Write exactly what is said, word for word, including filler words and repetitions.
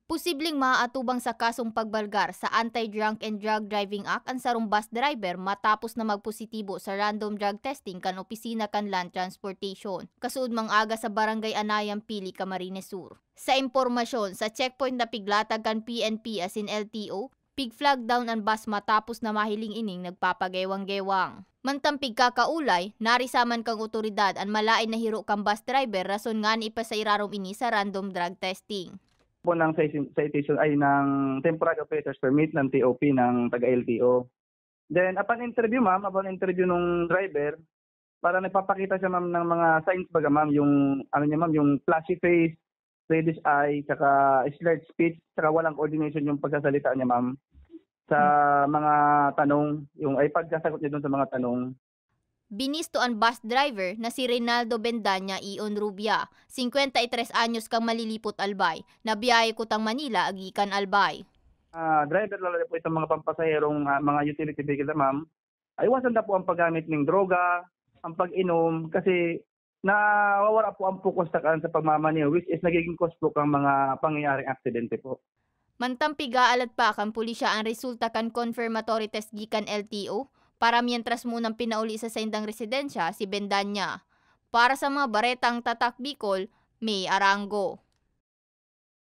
Posibleng maaatubang sa kasong pagbalgar sa Anti-Drunk and Drug Driving Act an sarong bus driver matapos na magpositibo sa random drug testing kan opisina kan Land Transportation, kasuodmang aga sa Barangay Anayan, Pili, Camarines Sur. Sa impormasyon, sa checkpoint na piglatag kan P N P asin L T O, pig-flag down an bus matapos na mahiling ining nagpapagewang-gewang. Mantang pigkakaulay, narisaman kan otoridad an malaen na hiro kan bus driver, rason ngani ipasairarom ini sa random drug testing. Po ng citation ay ng temporary operator's permit ng T O P ng taga L T O. Then, upon interview, ma'am, upon interview nung driver, parang nagpapakita siya, ma'am, ng mga signs baga, ma'am, yung, ano niya, ma'am, yung flashy face, reddish eye, tsaka slurred speech, tsaka walang coordination yung pagsasalita niya, ma'am, sa mga tanong, yung ay pagkasagot niya dun sa mga tanong. Binisto an bus driver na si Reynaldo Bendaña Ion Rubia, singkwenta y tres anyos, kan Malilipot, Albay, na biyahe kutang Manila gikan Albay. Ah, driver, lalo na po itong mga pampasaherong, ah, mga utility vehicle na, ma'am, ay iwasan na po ang paggamit ng droga, ang pag-inom, kasi nawawala po ang focus sa kan sa pagmamaneho, which is nagiging cause po kang mga pangyayaring aksidente po. Mantang pig-aalat pa kan pulisya an resulta kan confirmatory test gikan L T O, para mientras munang pinauli sa saindang residensya si Bendaña. Para sa mga baretang Tatak Bicol, May Arango.